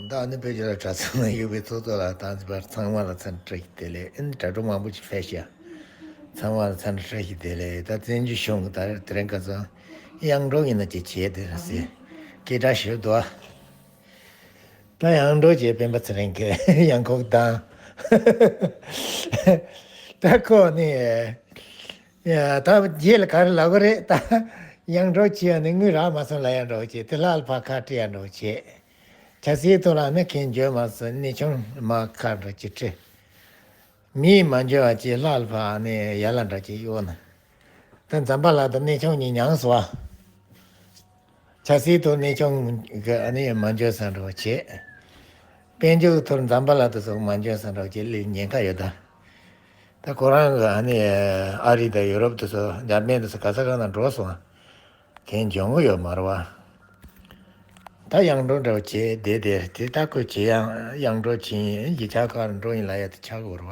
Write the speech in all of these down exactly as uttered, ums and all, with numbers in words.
ད་ནི་བོད་ཀྱི་ལ་གྲྭ་ཚང་ན་ཡོད་པའི་ཚོགས་གཙོ་ལ་དང་པར་ཚང་མ་ལ་འཚམས་འདྲི་བཀྲ་ཤིས་བདེ་ལེགས། ཨེ་ནི་དྲ་གྲོགས་མང་པོ་ཅིག་ཕེབས་ཤག་ཚང་མ་ལ་འཚམས་འདྲི་བཀྲ་ཤིས་བདེ་ལེགས། ད་བཙན་བྱོལ་གཞུང་གི་ད་དེ་རིང་ཁ་སང་གཡང་འགྲོ་ཡིན་ན་ཅིག་བྱས་དེ་ར་ཟེར་སྐད་གྲགས་ཞུ་འདུག་ད་གཡང་འགྲོ་བྱས་སྤེན་པ་ཚེ་རིང་གི་གཡང་འཁོགས་བཏང་། ད་ཁོ་ནི་ཡ་ད་རྗེས་ལ་ག་རེ་ལབ་གི་རེད། ད་གཡང་འགྲོ་བྱས་ནི་དངུལ་རག་མ་སོང་ལ་གཡང་འགྲོ་བྱས་དེ་ལྷག་ལ་ཕར་ཁ་བྲིས་ཡང་འགྲོ་བྱས། ཆབ་སྲིད་ཐོག་ལ་ནི་ཁྱེད་འཇོན་མ་སོང་གནས་ཆུང་མ་ཁ་འགྲོ་ཅི་ཁྲི། མིས་མ་འཇོན་བ་ཅི་ལྷག་ལ་ཕར་ནི་ཡར་ལ་འགྲོ་ཅི་གཡོག་ནི། ད་འཛམ་བུ་གླིང་དུ་གནས་ཆུང་གཉིས་མྱངས་སོང་བ། ཆབ་སྲིད་ཐོག་གནས་ཆུང་གི་ཨ་ནི་མ་འཇོན་ས་འགྲོ་བྱས། དཔལ་འབྱོར་ཐོག་འཛམ་བུ་གླིང་དུ་སོགས་མ་འཇོན་ས་འགྲོ་བྱས་ལས་ཉེན་ཁ་ཡོད་ད། ད་ཁོ་རང་གི་ཨ་ནི་ཨ་རི་དང་ཡུ་རོབ་དུ་སོགས་འཇར་མན་དུ་སོགས་ག་ས་ག་ན་འགྲོ་སོང་བ། ཁྱེད་འཇོན་གི་ཡོད་མ་རེད་བ། ད་གཡང་འགྲོ་འདྲ་བོ་བྱས་བསྡད་དེ་དེ་ལྟ་ཁོས་བྱེད་ཡང་གཡང་འགྲོ་བྱེད་ཡིན་གཞིས་ཆགས་ཁག་འགྲོ་ཡིན་ལ་ཡ་དེ་ཆགས་དགོས་རེད་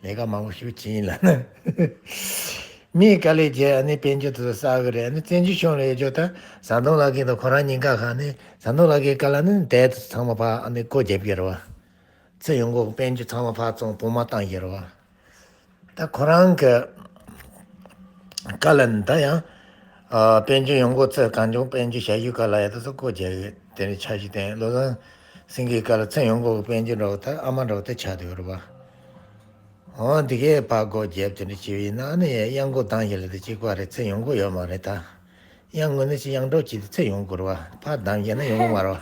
བ། ལས་ཀ་མང་པོ་ཞིག་བྱེད་ཡིན་ལ་ན། མིའི་དཀའ་ལས་བརྒྱབ་ཨ་ནི་དཔལ་འབྱོར་དེ་ཚོ་བསགས་གི་རེད། ཨ་ནི་བཙན་བྱོལ་གཞུང་ལ་ཡོད་རྒྱུ་ད་ཟམ་གདོང་ལགས་ཀྱིས་ད་ཁོ་རང་ཉིན་ཀ་ཁ་ནི་ཟམ་གདོང་ལགས་ཀྱི་བཀའ་ལ་ནི་དེ་ཚོ་ཚང་མ་ཕར་ཨ་ནི་སྒོ་བརྒྱབ་ཀྱི་རེད་བ། ཚེ་ཡོང་སྒོ་དཔལ་འབྱོར་ཚང་མ་ཕར་བཙོང་བུ་མ་བཏང་ཡོད་རེད་བ། ད་ཁོ་རང་གི་བཀའ་ལ་ནི་ད་ཡང་ཨ་དཔལ་འབྱོར་ཡོང་སྒོ་ཚེ་གང་བྱུང་དཔལ་འབྱོར་ཞབས་ཞུ་བཀའ་ལ་ཡ་ད་སོ་སྒོ་རྒྱག་གི་དེ་ནི་འཆར་གཞི་བཏིང་བློ་བཟང་སེང་གེའི་བཀའ་ལ་ཚེ་ཡོང་སྒོ་གི་དཔལ་འབྱོར་འདྲ་བོ་ད་ཨ་མ་འདྲ་བོ་ད་ཆགས་བསྡད་ཡོད་རེད་བ། འོ་འདི་གས་ཕར་སྒོ་བརྒྱབ་དེ་འདྲ་བྱས་ཡིན་ན་ནི་གཡང་སྒོ་བཏང་ཞིག་ལ་དེ་གཅིག་པ་རེད། ཚེ་ཡོང་སྒོ་ཡོད་མ་རེད་ད། གཡང་དངོས་གནས་ཅིག་གཡང་འགྲོ་བྱེད་དུས་ཚེ་ཡོང་དགོས་རེད་བ། ཕར་བདམས་བྱས་ན་ཡོང་གི་མ་རེད་བ།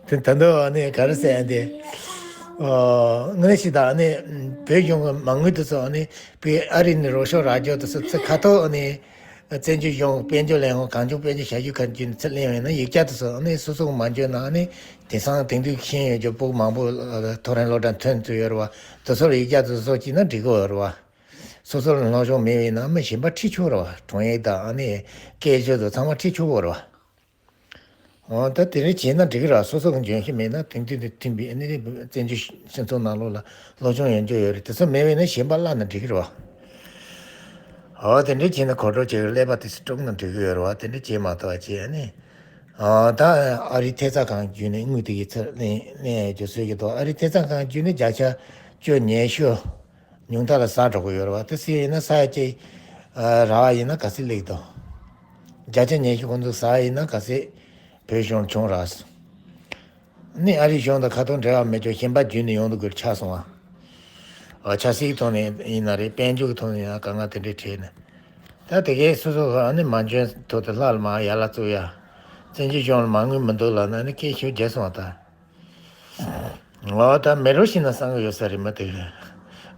དེ་ད་དུང་ཨ་ནི་ག་རེ་ཟེར་ཡ་དེ། ཨོ་དངོས་གནས་ཞིག་ད་ཨ་ནི་བོད་གཞུང་གི་མ་དངུལ་དེ་ཚོ་ཨ་ནི་བོད་ཨ་རི་ནས་རོགས་ཤོག་རག་རྒྱུ་དེ་ཚོ་ཚེ་ཁ་ཐོག་ཨ་ནི་བཙན་བྱོལ་གཞུང་དཔལ་འབྱོར་ལས་ཁུངས་གང་བྱུང་དཔལ་འབྱོར་ཞབས་ཞུ་ཁ་བརྒྱུད་ནས་ཚུར་ལེན་ཡོང་ཡིན་ན་ཡིག་ཆ་དེ་ཚོ་ཨ་ནི་སོ་སོ་གི་མ་འཇོན་ན་ཨ་ནི་དེང་སང་དེང་དུས་ཤེས་ཡོན་ཅན་ཕྲུ་གུ་མང་པོ་ཨ་མཐོ་རིམ་སློབ་གྲྭ་ཐོན་ཚུལ་ཡོད་རེད་བ། དེ་ཚོར་ཡིག་ཆ་དེ་ཚོ་བྱིན་ན་འགྲིག་གི་ཡོད་རེད་བ། སོ་སོར་སློབ་སྦྱོང་མེད་པ་ཡིན་ན་མི་གཞན་པ་ཁྲིད་ཆོག་རེད་བ། དྲུང་ཡིག་དང་ཨ་ནི་སྐད་ཆ་དང་ཚང་མ་ཁྲིད་ཆོག་གི་རེད་བ། འོ་ད་དེ་རིང་བྱས་ན་འགྲིག་གི་རེད་བ། སོ་སོ་གི་འཇོན་ཤེས་མེད་ན་དེང་དུས་དང་མཐུན་པའི་ཨ་ནི་བཙན་བྱོལ་སྤྱི་ཚོགས་ནང་ལོགས་ལ་སློབ་སྦྱོང་ཡོང་རྒྱུ་ཡོད་རེད། དེ་ཚོ་མེད་པ་ཡིན་ན་གཞན་པ་བསླབ་ན་འགྲིག་གི་རེད་བ། འོ་དེ་འདྲ་བྱས་ན་གོ་སྒྲིག་བྱེད་ཀླད་པ་དེ་ཚོ་དཀྲུགས་ན་འགྲིག་གི་ཡོད་རེད་བ། དེ་འདྲ་བྱས་མ་གཏོགས་བྱས་ཨ་ནི། ཨ་ད་ཨ་རིའི་ཐེབས་རྩ་ཁང་བརྒྱུད་ནས་དངུལ་དེ་གའི་ཚུར་ལེན་ལེན་ཡས་རྒྱུ་བཟོས་ཀྱི་འདུག་ཨ་རིའི་ཐེབས་རྩ་ཁང་བརྒྱུད་ནས་བརྒྱ་ཆ་བཅུ་ཉི་ཤུ་ཉུང་མཐའ་ལ་ཟ་འགྲོ་གི་ཡོད་རེད་བ། དེ་ཟེར་ཡིན་ན་ས་ཡ་གཅིག་ཨ་རག་ཡིན་ན་ག་ཚོད་སླེབས་འདུག་བརྒྱ་ཆ་ཉི་ཤུ་ཁོང་ཚོ་ཟ་ཡིན་ན་ག་ཚོད་བོད་གཞུང་བྱུང་རག་སོང་། ནི་ཨ་རིའི་གཞུང་དང་ཁ་ཐོག་འབྲེལ་བ་མེད་རྒྱུ་གཞན་པ་བརྒྱུད་ནས་ཡོང་འདུག་གི་ཆགས་སོང་བ། ཨ་ཆབ་སྲིད་ཐོག་ནས་ཡིན་ན་རེད། དཔལ་འབྱོར་གྱི་ཐོག་ནས་ཡང་དཀའ་ངལ་དེ་འདྲའི་འཕྲད་ནས། ད་དེ་གའི་སོ་སོ་ཨ་ནི་མ་འཇོན་ཐོག་ཏུ་ལྷག་ལ་མ་ཡར་ལ་བཙུགས་ཡ། བཙན་བྱོལ་གཞུང་ལ་མ་དངུལ་མི་འདུག་ལབ་ན་ནི་སྐད་ཤུགས་རྒྱག་སོང་བ་ད། འོ་ད་མེ་རོ་ཤི་ན་བསམ་གི་ཡོད་ས་རེད་མ་དེ་གི།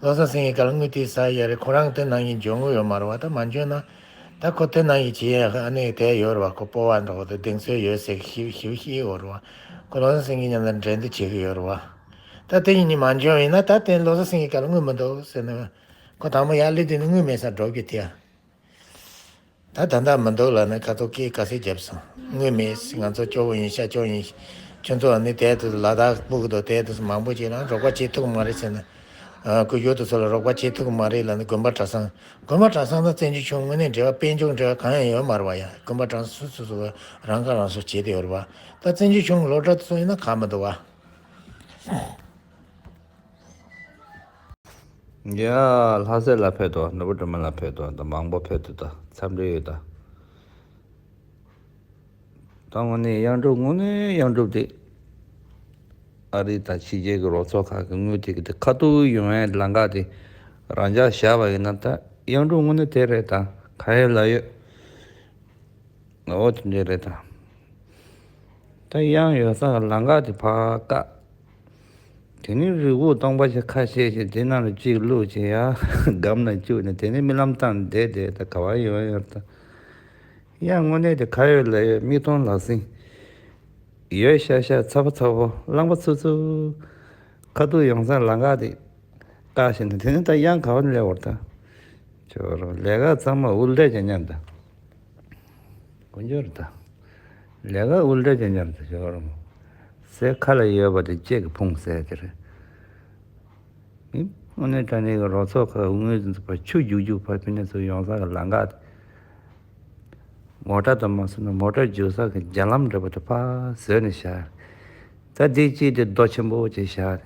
བློ་བཟང་སེང་གེ་ག་ལ་དངུལ་དེ་ཟ་ཡ་རེད། ཁོ་རང་དེ་ནང་བཞིན་འཇོན་གི་ཡོད་མ་རེད་བ། ད་མ་འཇོན་ན། ད་ཁོ་དེ་ནང་བཞིན་བྱེད་ཡ་ཨ་ནི་དེ་ཡོད་རེད་བ། ཁོ་སྤོབས་པ་འདྲ་བོ་དེ་གདེང་ཚོད་ཡོད་ཟེར་གི་ཞིབ་ཞིབ་ཤེས་ཡོད་རེད་བ། ཁོ་བློ་བཟང་སེང་གེ་མཉམ་དུ་འགྲན་བསྡུར་བྱེད་གི་ཡོད་རེད་བ། ད་དེ་ཡིན་ནི་མ་འཇོན་ཡིན་ན་ད་དེ་བློ་བཟང་སེང་གེ་ག་ལ་དངུལ་མི་འདུག་ཟེར་ན། ཁོ་དང་པོ་ཡར་སླེབས་དུས་ནི་དངུལ་མེད་སར་འགྲོ་རྒྱུ་དེ་ཡ། ད་ད་ལྟ་མི་འདུག་ལབ་ན་ཁ་ཐོག་སྐད་ག་ཚོད་བརྒྱབ་སོང་། དངུལ་མེད། ང་ཚོ་སྐྱོ་བོ་ཡིན། ཤ་སྐྱོ་ཡིན། ཁྱོད་ཚོ་ནི་དེ་དུ་ལ་དྭགས་སྤུ་གུ་དང་དེ་དུ་མང་པོ་ཅིག་ལ་རོགས་པ་བྱེད་ཐུབ་མ་རེད་ཟེར་ན། ཨ་སྐུ་ཞབས་དུ་ཚོ་ལ་རོགས་པ་བྱེད་ཐུབ་མ་རེད་ལབ་ནས་དགོན་པ་གྲྭ་ཚང་། དགོན་པ་གྲྭ་ཚང་དང་བཙན་བྱོལ་གཞུང་དངོས་གནས་འབྲེལ་བ་དཔལ་འབྱོར་འབྲེལ་བ་གང་ཡང་ཡོད་མ་རེད་བ་ཡ། དགོན་པ་གྲྭ་ཚང་སོ་སོ་སོ་རང་ཁ་རང་གསོ་བྱེད་དེ་ཡོད་རེད་བ། ད་བཙན་བྱོལ་གཞུང་གི་སློབ་གྲྭ་དུ་ཚོ་ཡིན་ན་ཁག་མི་འདུག་བ། ཡ། ལྷ་སའི་ལ་ཕེབས་དོ། ནོར་བུ་སྒྲོལ་མ་ལ་ཕེབས་དོ། ད་མང་པོ་ཕེབས་དོ། ད་འཚམས་འདྲི་ཡོད་ད། ད་དངོས་གནས་གཡང་སྒྲུབ་དངོས་གནས་གཡང་སྒྲུབ་དེ། ཨ་རི་དང་ཕྱི་རྒྱལ་གྱི་རོགས་ཚོགས་ཁག་གི་དངུལ་དེ་གི་དེ་ཁ་ཐུག་ཡོང་བའི་ལམ་ཁ་དེ་རང་འཇགས་བཞག་པ་ཡིན་ན། ད་གཡང་སྒྲུབ་དངོས་གནས་དེ་རེད་ད། ག་ཡེ་ལ་ཡོད། འོ་དེ་འདྲ་རེད་ད། ད་གཡང་ཡོད་ས་གི་ལམ་ཁ་དེ་ཕར་བཀག་དེ་ནས་རི་བོ་སྟོང་པ་ཞིག་ཁ་ཕྱེ་བྱས་དེ་ནང་ལ་གཅིག་བླུགས་བྱས་ཡ་སྒམ་ནང་བཅུག་ནས་དེ་ནས་རྨི་ལམ་བཏང་བསྡད་བསྡད། ད་ག་བ་ཡོད་ཡོད་ད། གཡང་དངོས་གནས་དེ་ག་ཡོད་ལ་ཡོད། མིག་མཐོང་ལག་ཟིན། ཡོད་ཤག་ཤག་ཚ་པོ་ཚ་པོ་རླངས་པ་འཚུབ་འཚུབ། ཁ་ཐུག་ཡོང་ས་ལམ་ཁ་དེ་བཀག་བྱས་ནས་དེ་ནས་ད་གཡང་ག་བ་ནས་སླེབས་པ་རེད་ད། ཁྱོད་རང་ལས་ཀ་ཚང་མ་དབུལ་བྲལ་ཅན་མཉམ་དུ། དཀོན་མཆོག་རེད་ད། ལས་ཀ་དབུལ་བྲལ་ཅན་མཉམ་དུ་ཁྱོད་རང་། ཟས་ཁ་ལ་ཡོད་པ་དེ་ལྕེ་གིས་ཕུང་ཟེར་དེ་རེད། ཨ་ནི་དངོས་གནས་དྲང་གནས་ཀྱི་རོགས་ཚོགས་ཁག་དངུལ་ཕར་ཆུ་རྒྱུག་རྒྱུག་ཕར་ཕི་ནས་ཚུར་ཡོང་ས་གི་ལམ་ཁ་དེ། མོ་ཊ་དང་མ་སོང་ན་མོ་ཊ་རྒྱུག་ས་གི་རྒྱ་ལམ་འདྲ་པོ་དེ་ཕར་བཟོས་ནས་བཞག། ད་འདི་གཅིག་དེ་རྡོ་ཆེན་པོ་ཅིག་བཞག།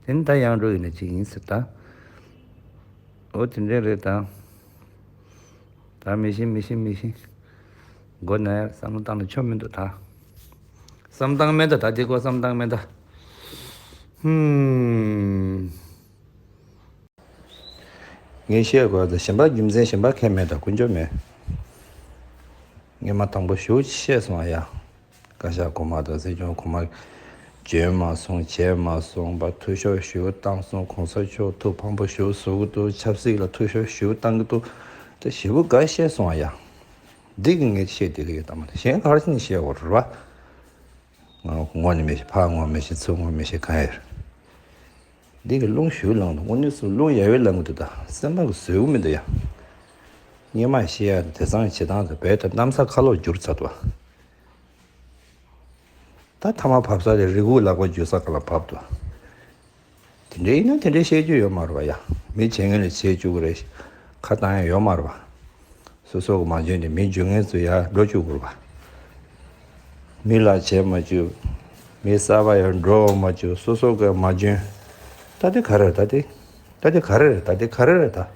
དེ་ནི་ད་གཡང་འབྲུག་ཡིན་ན་གཅིག་ཡིན་ཟེར་ད། འོ་དེ་འདྲ་རེད་ད། ད་མི་ཤེས་མི་ཤེས་མི་ཤེས། མགོ་ན་ཡ་བསམ་བློ་བཏང་ན་ཆོ་མི་འདུག་ད། བསམ་བཏང་མེད་ད། ད་འདི་སྐོར་བསམ་བཏང་མེད་ད། ཧུམ། ངས་བཤད་དགོས་ད། གཞན་པ་རྒྱུ་མཚན་གཞན་པ་ཁས་མེད་ད། དཀོན་མཆོག་མེད། ངས་མ་དང་པོ་ཞུ་བཤད་སོང་ཨ་ཡ། བཀའ་ཤག་གོང་མ་དང་སྲིད་སྐྱོང་གོང་མ་འཇོན་མ་སོང་བྱས་མ་སོང་བ། འཐུས་ཤོར་ཞུ་བཏང་སོང་། གོང་ས་མཆོག་ཐུགས་ཕམ་པོ་ཞུ་བཟོ་གི་འདུག་ཆབ་སྲིད་ལ་འཐུས་ཤོར་ཞུ་བཏང་གི་འདུག་ད་ཞེ་པོ་འགའ་བཤད་སོང་ཨ་ཡ། འདི་གི་ངས་བཤད་བསྡད་གི་ཡོད་ད་མ་ད། གཞན་ག་རེ་ནས་བཤད་དགོས་རེད་བ། ང་ངོ་ནས་མི་ཤེས། ཕར་ངོ་མི་ཤེས། ཚུར་ངོ་མི་ཤེས་གང་ཡོད། འདི་གི་རླུང་ཞུ་ལངས་འདུག་དངོས་གནས་སུ་རླུང་ཡ་ཡོད་ལངས་གི་འདུག་ད་སེམས་པ་གི་བཟོད་གི་མི་འདུག་ཡ། སྔོན་མ་བཤད་ཡ་དེ་དེང་སང་བྱེད་སྟངས་དེ་བས་ད་གནམ་ས་ཁ་ལོག་འགྱུར་ཚར་འདུག་ད་ཐ་མ་བབས་ས་དེ་རི་ཁུག་ལག་པ་འཇུ་ས་ག་ལ་བབས་འདུག་དེ་འདྲ་ཡིན་ན་དེ་འདྲ་བཤད་རྒྱུ་ཡོད་མ་རེད་བ་ཡ། མི་བྱེད་མཁན་ལ་བྱེད་བཅུག་གི་རེད། ཁ་བཏང་ཡ་ཡོད་མ་རེད་བ། སོ་སོ་གི་མ་འཇོན་ཏེ་མི་འཇོན་མཁན་ཚོ་ཡར་འགྲོ་བཅུག་དགོས་རེད་བ། མི་ལ་བྱེད་མ་བཅུག་མི་གསར་པ་ཡར་འགྲོ་མ་བཅུག་སོ་སོ་གི་མ་འཇོན། ད་དེ་ག་རེ་རེད་ད་དེ། ད་དེ་ག་རེ་རེད་ད་དེ། ག་རེ་རེད་ད།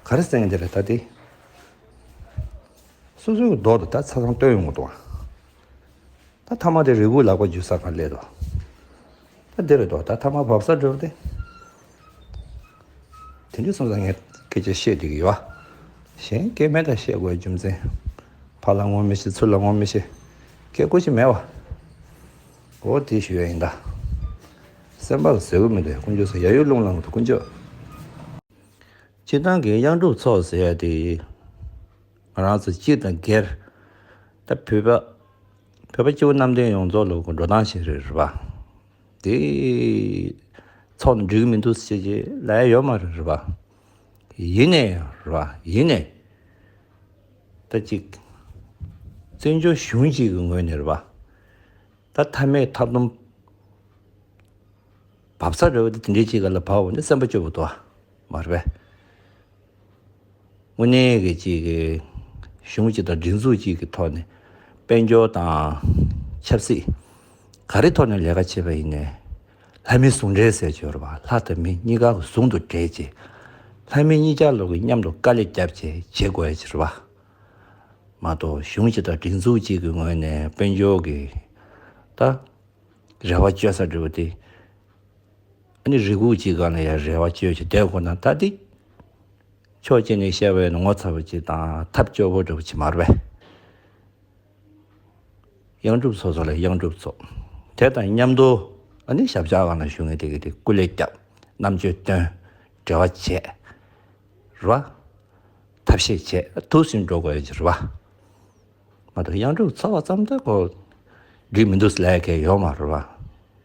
ག་རེ་སེང་དེ་རེད་ད་དེ། སོ་སོའི་མདོག་དེ་ད་ཆ་ཚང་སྟོན་ཡོང་གི་འདུག་ད་ཐ་མ་དེ་རི་ཁུག་ལག་པ་འཇུ་ས་གང་སླེབས་འདུག་ད་འདི་རེད་འདུག་ད་ཐ་མ་བབས་ས་འགྲོ་དེ། དེ་འདྲ་སོང་ཙང་ངས་སྐད་ཆ་བཤད་བསྡད་ཀྱི་ཡོད། གཞན་སྐད་མེད་ད། བཤད་དགོས་རྒྱུ་མཚན། ཕར་ལ་ངོ་མི་ཤེས། ཚུར་ལ་ངོ་མི་ཤེས། སྐད་ཀོ་ཞིག་མེད་བ། འོ་དེ་ཞུ་ཡ་ཡིན་ད། སེམས་པ་ལ་བཟོད་གི་མི་འདུག་དཀོན་མཆོག་གསུམ། ཡ་ཡོད་རླུང་ལངས་འདུག་དཀོན་མཆོག་སྤྱིར་བཏང་གི་གཡང་འབྲུག་ཚོགས་ཟེར་ཡ་དེ། ང་རང་ཚོ་སྤྱི་དང་སྒེར། ད་བོད་པ། བོད་པ་སྤྱི་བོ་གནམ་བསྟན་ཡོངས་རྫོགས་ལ་འགྲོ་སྟངས་ཤིག་རེད་རེད་བ། དེ། ཚོགས་ནས་འགྲིག་གི་མི་འདུག་ཟེར་གྱི་ལབ་ཡ་ཡོད་མ་རེད་རེད་བ། ཡིན་ནའི་རེད་བ། ཡིན་ནའི། ད་ཅིག་བཙན་བྱོལ་གཞུང་གཅིག་གི་ངོས་ནས་རེད་བ། ད་མཐའ་མའི་མཐའ་སྡོམ་བབས་ས་རེད་བ། དེ་དེ་འདྲའི་ཅིག་ག་ལ་བབས་འོང་དེ་སེམས་པ་སྐྱོ་བོ་འདུག་བ། མ་རེད་པས། དངོས་གནས་ཀྱི་ཅིག་གི་གཞུང་གཅིག་དང་སྒྲིག་འཛུགས་གཅིག་གི་ཐོག་ནས་དཔལ་འབྱོར་དང་ཆབ་སྲིད་ག་རེ་ཐོག་ནས་ལས་ཀ་བྱེད་པ་ཡིན་ནའི་ལྷ་མི་ཟུང་འབྲེལ་ཟེར་གྱི་ཡོད་རེད་བ། ལྷ་དང་མི་གཉིས་ཀ་གི་ཟུང་དུ་འབྲེལ་བྱས། ལྷ་མི་གཉིས་ཆ་ལོ་གི་མཉམ་དུ་དཀའ་ལས་བརྒྱབ་བྱས་བྱེད་དགོས་ཡ་ཅིག་རེད་བ། མ་གཏོགས་གཞུང་གཅིག་དང་སྒྲིག་འཛུགས་གཅིག་གི་ངོས་ནས་དཔལ་འབྱོར་གྱི་ད། རེ་བ་བཅོལ་ས་འདྲ་བོ་དེ། ཨ་ནི་རི་ཁུག་ཅིག་སྒང་ལ་ཡང་རེ་བ་བཅོལ་བྱས་བསྡད་དགོས་ན་ད་དེ། ཕྱོགས་གཅིག་ནས་བཤད་པ་ཡིན་ན་ངོ་ཚ་བ་ཅིག་དང་ཐབས་སྐྱོ་བོ་འདྲ་བོ་ཅིག་མ་རེད་པས། གཡང་འབྲུག་ཚོགས་ཚོགས་ལ་གཡང་འབྲུག་ཚོགས། དེ་དང་མཉམ་དུ་ཨ་ནི་ཞབས་བཅགས་སྒང་ལ་བཞུགས་མཁན་དེ་གི་དེ་སྐུ་ལས་བརྒྱབ། རྣམ་དཔྱོད་བཏོན། འབྲེལ་བ་བྱས། རེད་བ། ཐབས་ཤེས་བྱས་ཐུགས་སུན་འགྲོ་དགོས་ཡ་ཅིག་རེད་བ། མ་གཏོགས་གཡང་འབྲུག་ཚོགས་པ་ཙམ་ད་ཁོ་འགྲིག་མི་འདུག་ལབ་མཁན་ཡོད་མ་རེད་བ།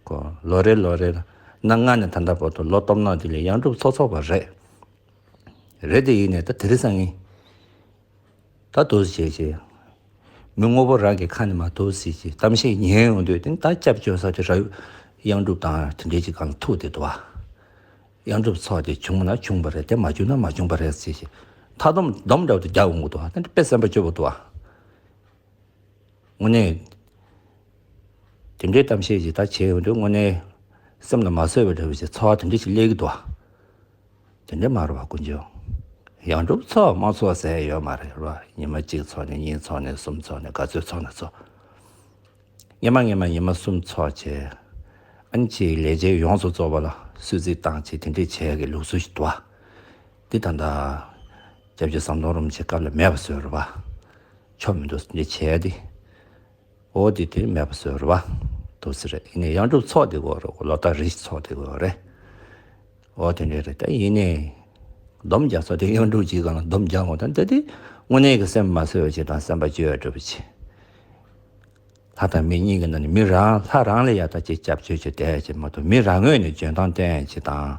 ཁོ་ལོ་རེ་ལོ་རེ་ལ་གནའ་སྔ་ནས་ད་ལྟ་བར་དུ་ལོ་སྟོང་ནང་དེ་ལ་གཡང་འབྲུག་ཚོགས་ཚོགས་པ་རེད། རེད་དེ་ཡིན་ནའི་ད་དེ་རིང་སང་ཉིན། ད་འདུག་སེ་བྱས་བྱས། མི་དངོས་པོ་རང་གི་ཁ་ནས་མར་འདུག་སེ་བྱས་གཏམ་བཤད་ཉན་ཡོང་དུས་དེ་ད་སྐྱབས་བཅོལ་ས་དེ་ར་གཡང་འབྲུག་དང་དེ་འདྲའི་ཅིག་སྒང་ལ་ཐུག་བསྡད་འདུག་བ། གཡང་འབྲུག་ཚོགས་དེ་བྱུང་ན་བྱུང་བ་རེད། དེ་མ་བྱུང་ན་མ་བྱུང་བ་རེད་ཟེར་བྱས། མཐའ་སྡོམ་སྡོམ་འདྲ་བོ་དེ་རྒྱག་འོང་གི་འདུག་བ། དེ་དཔེ་སེམས་པ་སྐྱོ་བོ་འདུག་བ། དངོས་གནས། དེ་འདྲའི་གཏམ་བཤད་ཅིག་ད་བྱས་ཡོང་དུས་དངོས་གནས་སེམས་ལ་མ་བཟོད་པ་འདྲ་བོ་ཅིག་ཚོར་བ་དེ་འདྲ་ཅིག་སླེབས་ཀྱི་འདུག་བ། དེ་འདྲ་མ་རེད་བ་དཀོན་མཆོག་གཡང་འབྲུག་ཚོགས་མ་ཚོགས་ཟེར་ཡོད་མ་རེད་བ། ཉི་མ་གཅིག་ཚོགས་ནས་གཉིས་ཚོགས་ནས་གསུམ་ཚོགས་ནས་ག་ཚོད་ཚོགས་ན་ཚོགས། སྔོན་མ་སྔོན་མ་ཉི་མ་གསུམ་ཚོགས་བྱས། ཨ་ནི་ཅིག་ལས་བྱེད་ཡོངས་སུ་རྫོགས་པ་ལ་གསོལ་ཚིགས་བཏང་བྱས་དེ་འདྲས་བྱས་ཀྱི་ལུགས་སྲོལ་ཞིག་འདུག་བ། འདི་ད་ལྟ་སྐྱབས་རྗེ་ཟམ་གདོང་རིན་པོ་ཆེ་སྐབས་ལ་མེད་པ་བཟོས་རེད་བ། ཆོ་མི་འདུག་འདི་བྱས་ཏེ། འོ་དེ་དེ་མེད་པ་བཟོས་རེད་བ། འདུག་སེ་རེད། ཡིན་ནའི་གཡང་འབྲུག་ཚོགས་དེ་གོ་རེད། ལོ་ལྟར་རེ་བཞིན་ཚོགས་དེ་གོ་རེད། འོ་དེ་འདྲས་རེད། ད་ཡིན་ནའི། སྡོམ་རྒྱག་ས་དེ་གཡང་འབྲུག་གཅིག་སྒང་ལ་སྡོམ་རྒྱག་འོང་ད་འདི་དེ་དངོས་གནས་ཀྱི་སེམས་མ་བཟོད་པ་ཅིག་དང་སེམས་པ་སྐྱོ་བ་འདྲ་བོ་ཅིག་ལྷ་དང་མི་གཉིས་ཀྱི་ནང་ནས་མི་རང་ལྷ་རང་ལ་ཡ་ད་ཅིག་སྐྱབས་བཅོལ་བྱས་བསྡད་ཡ་ཅིག་མ་གཏོགས་མི་རང་ངོས་ནས་འཇོན་ཐང་བསྟན་ཡ་ཅིག་དང་།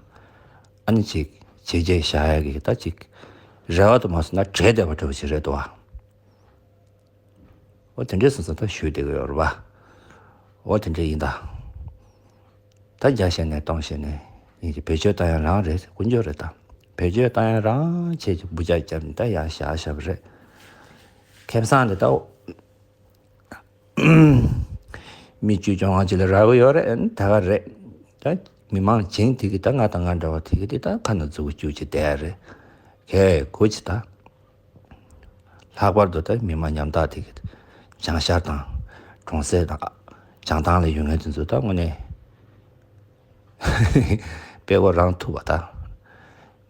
ཨ་ནི་ཅིག་བྱས་རྗེས་བཞག་ཡ་གི་ད་ཅིག་རེ་བ་དུ་མ་སོང་ན་བྲལ་བསྡད་པ་འདྲ་བོ་ཅིག་རེད་འདུག་བ། འོ་དེ་འདྲས་སོང་ཙང་ད་ཞུ་བསྡད་ཀྱི་ཡོད་རེད་བ། འོ་དེ་འདྲས་ཡིན་ད། ད་བརྒྱ་བཤད་ནས་སྟོང་བཤད་ནས་ཡིན་གྱི་བེད་སྤྱོད་བཏང་ཡ་རང་རེད། དཀོན་མཆོག་རེད་ད། བེད་སྤྱོད་བཏང་ཡ་རང་བྱས་ཀྱི་འབུ་ཅག་བརྒྱབ་ནས་ད་ཡར་བཞག་བཞག་པ་རེད། ཁེ་བཟང་དེ་ད་མི་བཅུ་བཅོ་ལྔ་ཅིག་ལ་རག་གི་ཡོད་རེད། ད་ག་རེད། ད་མི་མང་བྱིངས་དེ་གི་ད་ང་དང་ང་འདྲ་བ་དེ་གི་དེ་ད་ཁ་ན་མཛུ་གུ་བཅུག་ཅིག་བསྡད་རེད། གས་གོ་ཅི་ད། ལྷག་པར་དུ་ད་མི་མང་ཉམ་ཐག་དེ་གི་བྱང་ཤར་དང་གྲོང་གསེབ་དང་བྱང་ཐང་ལ་ཡོད་མཁན་དེ་ཚོ་ད་དངོས་གནས་དཔེ་ཁོ་རང་ཐུབ་པ་ད།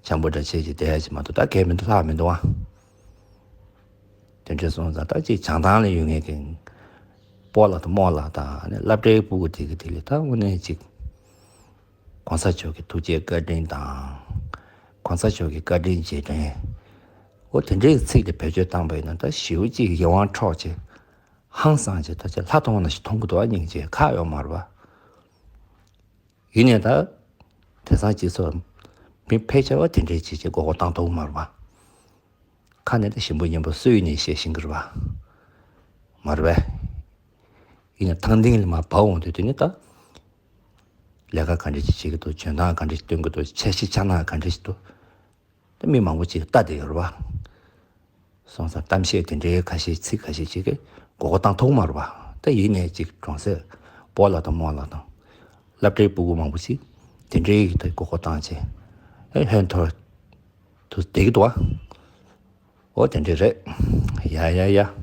བྱམས་པོ་འདྲ་བྱེད་ཅིག་བསྡད་ཡ་ཅིག་མ་གཏོགས་ད་གས་མི་འདུག་ལྷག་མི་འདུག་ཨ། དེ་འདྲ་སོང་ཙང་ད་ཅིག་བྱང་ཐང་ལ་ཡོད་མཁན་གི་སྤོ་ལགས་དང་རྨོ་ལགས་དང་ནི་སློབ་གྲྭའི་སྤུ་གུ་དེ་གི་དེ་ལས་ད་དངོས་གནས་ཅིག་གོང་ས་མཆོག་གི་ཐུགས་རྗེ་བཀའ་དྲིན་དང་། གོང་ས་མཆོག་གི་བཀའ་དྲིན་རྗེས་དྲན། འོ་དེ་འདྲའི་ཚིག་དེ་བེད་སྤྱོད་བཏང་པ་ཡིན་ན་ད་ཞེ་པོ་ཅིག་ཡིད་དབང་འཕྲོག་ཅིག་ཧང་སང་ཅིག་ད་ཅིག་ལྷ་མཐོང་བ་ནང་བཞིན་མཐོང་གི་འདུག་ཨ། སྙིང་རྗེ་ཁག་ཡོད་མ་རེད་པ། ཡིན་ནའི་ད་དེང་སང་སྤྱི་ཚོགས་མི་ཕལ་ཆེ་བ་དེ་འདྲའི་བྱས་བྱས་མགོ་སྐོར་བཏང་ཐུབ་ཀྱི་མ་རེད་པ། ཁ་ནས་ད་ཞིམ་པོ་སྙན་པོ་སུ་ཡིན་ནའི་བཤད་ཤེས་ཀྱི་རེད་པ། མ་རེད་པས། ཡིན་ནའི་ཐང་སྟེང་ལ་མར་བབས་འོང་དུས་དེ་ནི་ད་ལས་ཀ་ག་འདྲ་ཅིག་བྱེད་ཀྱི་འདུག་འཇོན་ཐང་ག་འདྲ་ཅིག་སྟོན་གྱི་འདུག་འཆར་གཞི་འཆར་སྣང་ག་འདྲ་ཅིག་འདུག་ད་མི་མང་པོ་ཅིག་ལྟ་བསྡད་ཡོད་རེད་པ། སོང་ཙང་གཏམ་བཤད་དེ་འདྲའི་ཁ་ཤས་ཚིག་ཁ་ཤས་ཅིག་གིས་མགོ་སྐོར་བཏང་ཐུབ་མ་རེད་པ། ད་ཡིན་ནའི་ཅིག་གྲོང་གསེབ་སྤོ་ལགས་དང་རྨོ་ལགས་དང་སློབ་གྲྭའི་སྤུ་གུ་མང་པོ་ཅིག་དེ་འདྲའི་ཡིག་ད་མགོ་སྐོར་བཏང་བྱས་ཨེ་ཧོན་ཐོར་དུ་བསྡད་ཀྱི་འདུག་ཨ། འོ་དེ་འདྲ་རེད། ཡ་ཡ་ཡ།